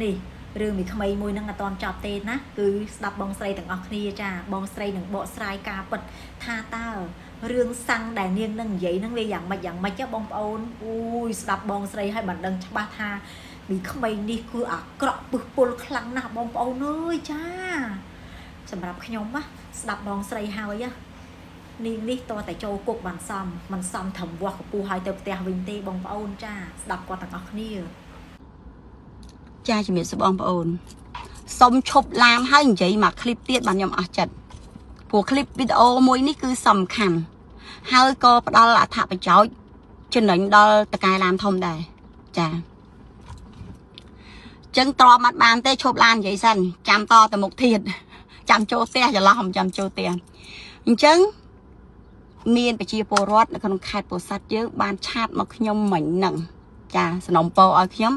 នេះរឿងមីក្មេងមួយហ្នឹងអត់តន់ចប់ទេណាគឺស្ដាប់បងស្រីទាំងអស់គ្នាចាបងស្រីនឹងបកស្រាយការពិតថាតើរឿងសាំងដែលនាងនឹងនិយាយហ្នឹងវាយ៉ាងម៉េចយ៉ាងម៉េចចបងប្អូនអូយស្ដាប់បងស្រីឲ្យបានដឹងច្បាស់ថាមីក្មេងនេះគឺអាក្រក់ពឹសពុលខ្លាំងណាស់បងប្អូនអើយចាសម្រាប់ខ្ញុំណាស្ដាប់បងស្រីហើយណានាងនេះតតែចូលគុកបានសមមិនសមត្រឹមវាស់កពស់ឲ្យទៅផ្ទះវិញទេបងប្អូនចាស្ដាប់គាត់ទាំងអស់គ្នា ចាជំរាបសួរបងប្អូនសុំឈប់ឡានហើយនិយាយមកคลิปទៀតបានខ្ញុំអស់ចិត្តព្រោះคลิปវីដេអូមួយនេះគឺសំខាន់ហើយក៏ផ្ដល់អត្ថប្រយោជន៍ចំណេញដល់តកែឡានធំដែរចាចឹងទ្រាំអត់បានទេឈប់ឡាននិយាយសិនចាំតទៅមុខទៀតចាំចូលផ្ទះច្រឡំចាំចូលផ្ទះអញ្ចឹងមានប្រជាពលរដ្ឋនៅក្នុងខេត្តពោធិ៍សាត់យើងបានឆាតមកខ្ញុំមិញហ្នឹងចាសំណុំពរឲ្យខ្ញុំ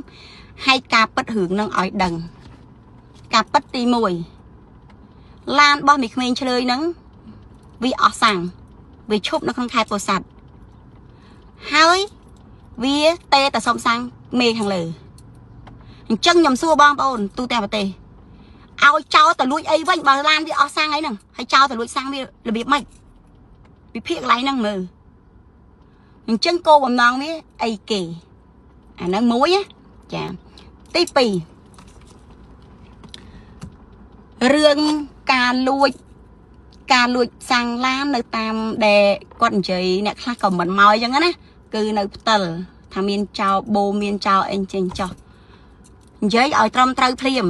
ហើយការពិតរឿងនឹងឲ្យដឹងការពិតទី1ឡានរបស់មីក្មេងឆ្លើយហ្នឹងវាអស់សាំងវាឈប់នៅក្នុងខេត្តពោធិ៍សាត់ហើយវាទេតែសុំសាំងមេខាងលើអញ្ចឹងខ្ញុំសួរបងប្អូនទូទាំងប្រទេសឲ្យចោលទៅលួចអីវិញបើឡានវាអស់សាំងអីហ្នឹងហើយចោលទៅលួចសាំងវារបៀបម៉េចវិភាគកន្លែងហ្នឹងមើលអញ្ចឹងគោលបំណងវាអីគេអាហ្នឹងមួយណាចាទី2រឿងការលួចការលួចសាំងឡាននៅតាមដែលគាត់និយាយអ្នកខ្លះក៏មិនមកអញ្ចឹងណាគឺនៅផ្តិលថាមានចោរបូមានចោរអីចេញចោះនិយាយឲ្យត្រឹមត្រូវភ្លាម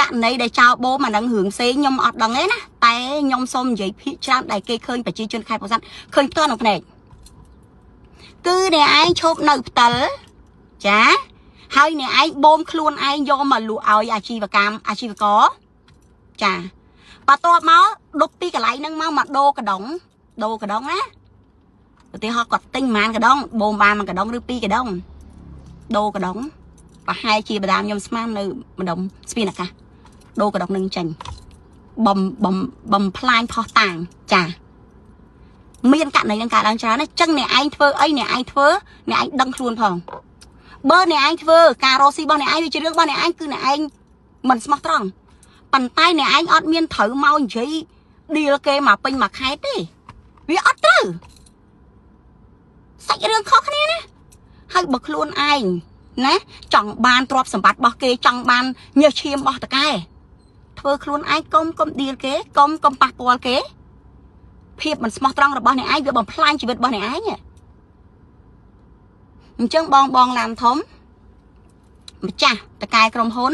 ករណីដែលចោរបូមអានឹងរឿងផ្សេងខ្ញុំអត់ដឹងទេណាតែខ្ញុំសូមនិយាយភាគច្រើនដែលគេឃើញប្រជាជនខេត្តពោធិ៍សាត់ឃើញផ្ទាល់ក្នុងភ្នែកគឺអ្នកឯងឈប់នៅផ្តិលចាហើយអ្នកឯងបូមខ្លួនឯងយកមកលក់ឲ្យអាជីវកម្មអាជីវករចាបន្ទាប់មកដប់ពីកន្លែងហ្នឹងមកមកដូរកដុងដូរកដុងណាឧទាហរណ៍គាត់ទិញប្រហែលកដុងបូមបានមួយកដុងឬពីរកដុងដូរកដុងប្រហែលជាបដាមខ្ញុំស្មាននៅម្ដុំស្ពានអាកាសដូរកដុងនឹងចេញបំបំបំផ្លាញផោះតាងចាមានករណីនឹងកើតឡើងច្រើនណាចឹងអ្នកឯងធ្វើអីអ្នកឯងធ្វើអ្នកឯងដឹងខ្លួនផងបើអ្នកឯងធ្វើការរកស៊ីរបស់អ្នកឯងវាជារឿងរបស់អ្នកឯងគឺអ្នកឯងមិនស្មោះត្រង់ប៉ុន្តែអ្នកឯងអត់មានត្រូវមកនិយាយឌីលគេមកពេញមួយខែទេវាអត់ត្រូវសាច់រឿងខុសគ្នាណាហើយបើខ្លួនឯងណាចង់បានទ្រព្យសម្បត្តិរបស់គេចង់បានញើសឈាមរបស់តកែធ្វើខ្លួនឯងកុំកុំឌីលគេកុំកុំប៉ះពាល់គេភាពមិនស្មោះត្រង់របស់អ្នកឯងវាបំផ្លាញជីវិតរបស់អ្នកឯងអញ្ចឹងបងបងឡានធំម្ចាស់តកែក្រុមហ៊ុន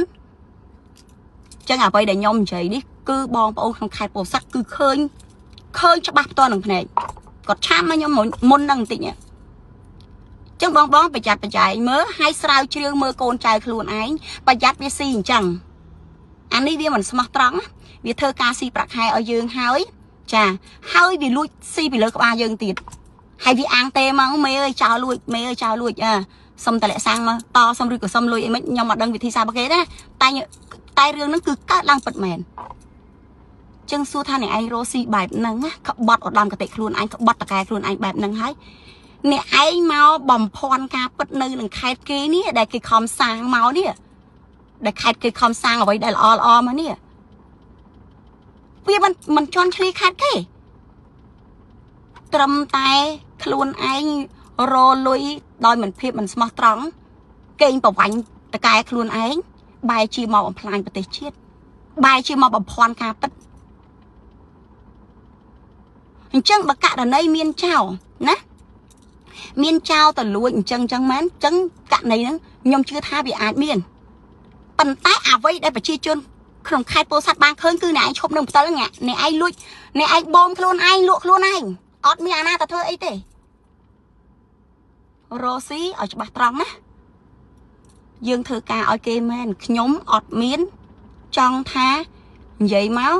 ចឹងអ្វីដែលខ្ញុំនិយាយនេះគឺបងប្អូនក្នុងខេត្តពោធិ៍សាត់គឺឃើញឃើញច្បាស់ផ្ទាល់នឹងភ្នែកគាត់ឆានមកខ្ញុំមុននឹងបន្តិចចឹងបងបងប្រយ័ត្នប្រយែងមើលហើយស្រាវជ្រាវមើលកូនចៅខ្លួនឯងប្រយ័ត្នវាស៊ីអញ្ចឹងអានេះវាមិនស្មោះត្រង់វាធ្វើការស៊ីប្រាក់ខែឲ្យយើងហើយចាហើយវាលួចស៊ីពីលើក្បាលយើងទៀតហើយវាអាងទេមកមេអើយចោលលួចមេអើយចោលលួចអើសុំតម្លាក់សាំងមកតសុំឬក៏សុំលុយអីមិនខ្ញុំអត់ដឹងវិធីសាស្ត្ររបស់គេទេណាតែតែរឿងហ្នឹងគឺកើតឡើងពិតមែនចឹងសួរថាអ្នកឯងរស់ស៊ីបែបហ្នឹងណាក្បត់ឧត្តមគតិខ្លួនឯងក្បត់តកែខ្លួនឯងបែបហ្នឹងហើយអ្នកឯងមកបំភាន់ការពិតនៅនឹងខេត្តគេនេះដែលគេខំសាងមកនេះដែលខេត្តគេខំសាងអ្វីដែលល្អល្អមកនេះវាមិនមិនជន់ឈ្លីខេត្តគេត្រឹមតែខ្លួនឯងរលុយដោយមិនភាពមិនស្មោះត្រង់កេងប្រវាញ់តកែខ្លួនឯងបែរជាមកបំផ្លាញប្រទេសជាតិបែរជាមកបំភាន់ការពិតអញ្ចឹងបើករណីមានចោលណាមានចោលទៅលួចអញ្ចឹងអញ្ចឹងមែនអញ្ចឹងករណីហ្នឹងខ្ញុំជឿថាវាអាចមានប៉ុន្តែអ្វីដែលប្រជាជនក្នុងខេត្តពោធិ៍សាត់បានឃើញគឺអ្នកឯងឈប់នឹងផ្តិលអ្នកឯងលួចអ្នកឯងបូមខ្លួនឯងលក់ខ្លួនឯងអត់មានអាណាទៅធ្វើអីទេរស់ស៊ីឲ្យច្បាស់ត្រង់ណាយើងធ្វើការឲ្យគេមែនខ្ញុំអត់មានចង់ថានិយាយមក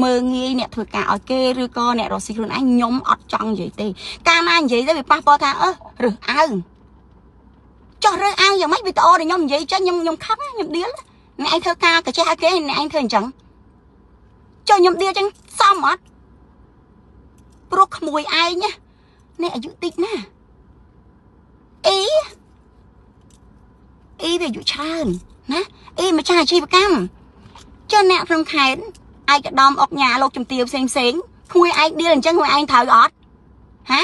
មើងងាយអ្នកធ្វើការឲ្យគេឬក៏អ្នករកស៊ីខ្លួនឯងខ្ញុំអត់ចង់និយាយទេកាលណានិយាយទៅវាប៉ះពាល់ថាអឺរើសអើងចោះរើសអើងយ៉ាងម៉េចវីដេអូដែលខ្ញុំនិយាយចេញខ្ញុំខ្ញុំខឹងខ្ញុំដៀលអ្នកឯងធ្វើការកចេះឲ្យគេអ្នកឯងធ្វើអញ្ចឹងចុះខ្ញុំដៀលចឹងសមអត់ព្រោះក្មួយឯងណាអ្នកអាយុតិចណាអីអីវាអាយុច្រើន ណាអីម្ចាស់អាជីវកម្មចុះអ្នកក្នុងខេត្តឯកឧត្តមអុកញ៉ាលោកជំទាវផ្សេងផ្សេងក្មួយឯងដៀលអញ្ចឹងក្មួយឯងត្រូវអត់ហា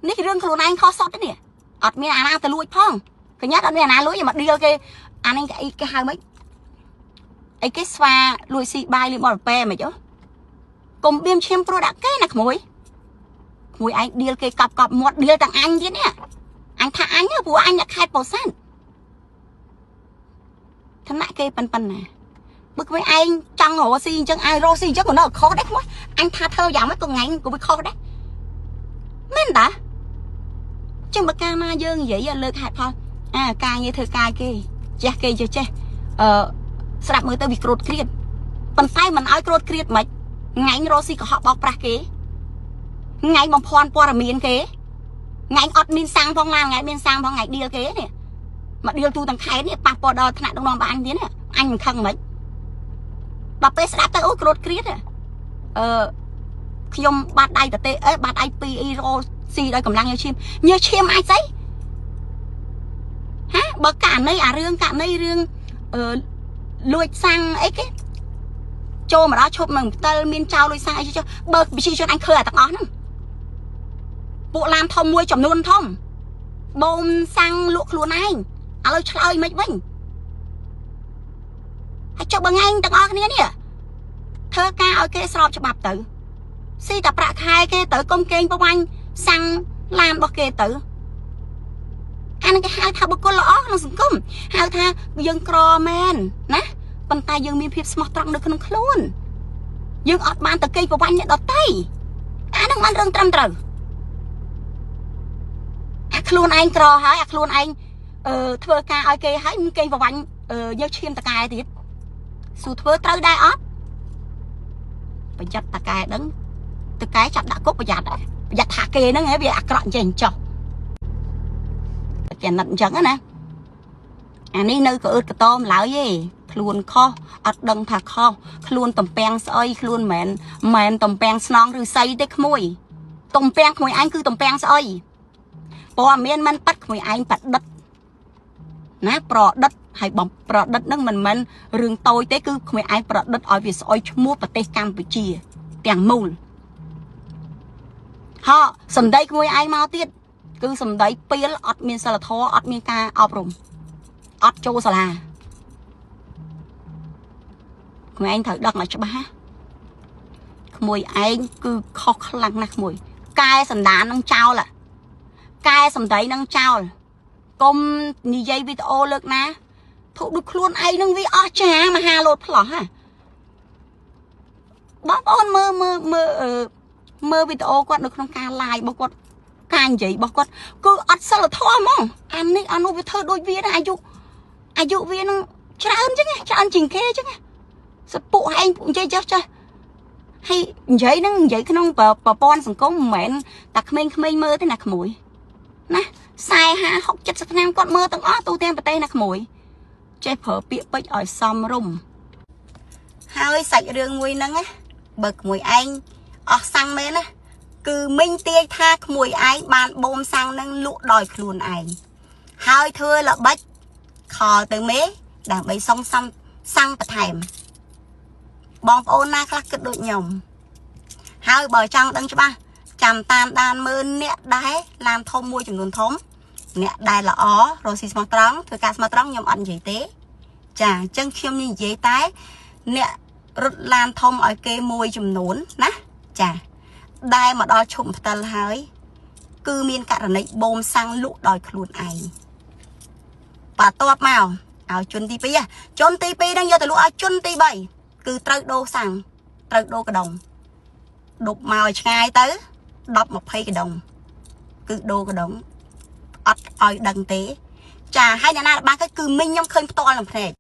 នេះរឿងខ្លួនឯងខុសសតទេនេះអត់មានអាណាទៅលួចផងកញ្ញាអត់មានអាណាលួចមកដៀលគេអានេះអីគេហៅម៉េចអីគេស្វាលួចស៊ីបាយលួចបរប៉ែម៉េចហ៎កុំបៀមឈាមព្រោះដាក់គេណាក្មួយក្មួយឯងដៀលគេកប់កប់មាត់ដៀលទាំងអញទៀតនេះអញថាអញព្រោះអញអ្នកខេត្តពោធិ៍សាត់ឋានៈគេប៉ុណ្ប៉ុណ្ណាបើក្មួយឯងចង់រកស៊ីអញ្ចឹងឯងរកស៊ីអញ្ចឹងក៏នៅខុសដែរក្មួយអញថាធ្វើយ៉ាងម៉េចក៏ថ្ងៃក៏វាខុសដែរមែនតាចឹងបើកាលណាយើងនិយាយលើកហេតុផលអាការងារធ្វើការគេចេះគេចេះចេះអឺស្រាប់មើលទៅវាក្រូតក្រៀតប៉ុន្តែមិនឲ្យក្រូតក្រៀតមិនថ្ងៃរកស៊ីកុហកបោកប្រាស់គេថ្ងៃបំភាន់ព័ត៌មានគេថ្ងៃអត់មានសាំងផងឡានថ្ងៃមានសាំងផងថ្ងៃដៀលគេនេះមកដៀលទូទាំងខេត្តនេះប៉ះពាល់ដល់ថ្នាក់ដឹកនាំបានទៀតនេះអញមិនខឹងមិនដល់ពេលស្ដាប់ទៅអូក្រូតក្រៀតអឺខ្ញុំបាត់ដៃតទេអេបាត់ដៃពីរអីរស៊ីដោយកម្លាំងញើឈាមញើឈាមអាចស្អីហាបើករណីអារឿងករណីរឿងអឺលួចសាំងអីគេចូលមកដល់ឈប់នឹងផ្ទិលមានចោលលួចសាំងអីចុះបើប្រជាជនអញឃើញអាទាំងអស់ហ្នឹងពួកឡានធំមួយចំនួនធំបូមសាំងលក់ខ្លួនឯងឥឡូវឆ្លើយមិនវិញហើយចុះបើថ្ងៃទាំងអស់គ្នានេះធ្វើការឲ្យគេស្របច្បាប់ទៅស៊ីតែប្រាក់ខែគេទៅកុំកេងប្រវាញ់សាំងឡានរបស់គេទៅអានឹងគេហៅថាបុគ្គលល្អក្នុងសង្គមហៅថាយើងក្រមែនណាប៉ុន្តែយើងមានភាពស្មោះត្រង់នៅក្នុងខ្លួនយើងអត់បានទៅកេងប្រវាញ់អ្នកដទៃអានឹងបានរឿងត្រឹមត្រូវអាខ្លួនឯងក្រហើយអាខ្លួនឯងអឺធ្វើការឲ្យគេហើយមានកេងប្រវាញ់យើងឈាមតកែទៀតស៊ូធ្វើត្រូវដែរអត់ប្រយ័ត្នតកែដឹងតកែចាប់ដាក់គុកប្រយ័ត្នប្រយ័ត្នថាគេហ្នឹងហ៎វាអាក្រក់អញ្ចេះចោះគេណិតអញ្ចឹងណាអានេះនៅក៏អឺតកតមឡើយទេខ្លួនខុសអត់ដឹងថាខុសខ្លួនតំពាំងស្អុយខ្លួនមិនមែនតំពាំងស្នងឬសីទេក្មួយតំពាំងក្មួយឯងគឺតំពាំងស្អុយព័ត៌មានមិនប៉ាត់ក្មួយឯងប្រឌិតណាប្រឌិតហើយបំប្រឌិតហ្នឹងមិនមែនរឿងតូចទេគឺក្មួយឯងប្រឌិតឲ្យវាស្អុយឈ្មោះប្រទេសកម្ពុជាទាំងមូលហោសំដីក្មួយឯងមកទៀតគឺសំដីពីលអត់មានសិលធម៌អត់មានការអប់រំអត់ចូលសាលាក្មួយឯងត្រូវដឹកមកច្បាស់ក្មួយឯងគឺខុសខ្លាំងណាស់ក្មួយកែសន្តាននឹងចោលកែសំដីនឹងចោលកុំនិយាយវីដេអូលើកណាធុដូចខ្លួនឯងនឹងវាអស់ចាមហាលោតផ្លោះហ่ะបងប្អូនមើលមើលមើលមើលវីដេអូគាត់នៅក្នុងការ live របស់គាត់ការនិយាយរបស់គាត់គឺអត់សិលធម៌ហ្មងអានេះអានោះវាធ្វើដូចវាណាអាយុអាយុវានឹងច្រើនចឹងច្រើនជាងគេចឹងសពុកឯងនិយាយចេះចេះហើយនិយាយនឹងនិយាយក្នុងប្រព័ន្ធសង្គមមិនមែនតែក្មេងៗមើលទេណាក្មួយណា40 50 60 70ឆ្នាំគាត់មើលទាំងអស់ទូទាំងប្រទេសណាក្មួយចេះប្រើពាក្យពេចន៍ឲ្យសមរម្យហើយសាច់រឿងមួយហ្នឹងណាបើក្មួយឯងអស់សាំងមែនណាគឺមិញទាយថាក្មួយឯងបានបូមសាំងនឹងលក់ដោយខ្លួនឯងហើយធ្វើល្បិចខលទៅមេដើម្បីសុំសាំសាំងបន្ថែមបងប្អូនណាខ្លះគិតដូចខ្ញុំហើយបើចង់ដឹងច្បាស់ចាំតាមដានមើលអ្នកដែរឡានធំមួយចំនួនធំអ្នកដែលល្អរកស៊ីស្មោះត្រង់ធ្វើការស្មោះត្រង់ខ្ញុំអត់និយាយទេចាអញ្ចឹងខ្ញុំនិយាយតែអ្នករត់ឡានធំឲ្យគេមួយចំនួនណាចាដែលមកដល់ឈុំផ្តិលហើយគឺមានករណីបូមសាំងលក់ដោយខ្លួនឯងបន្ទាប់មកឲ្យជនទី2ជនទី2ហ្នឹងយកទៅលក់ឲ្យជនទី3គឺត្រូវដូរសាំងត្រូវដូរកដុងដប់មកឲ្យឆ្ងាយទៅ10 20កដុងគឺដូរកដុងអត់ឲ្យដឹងទេចាហើយអ្នកណាបានគឺមីងខ្ញុំឃើញផ្ទាល់នឹងភ្នែក។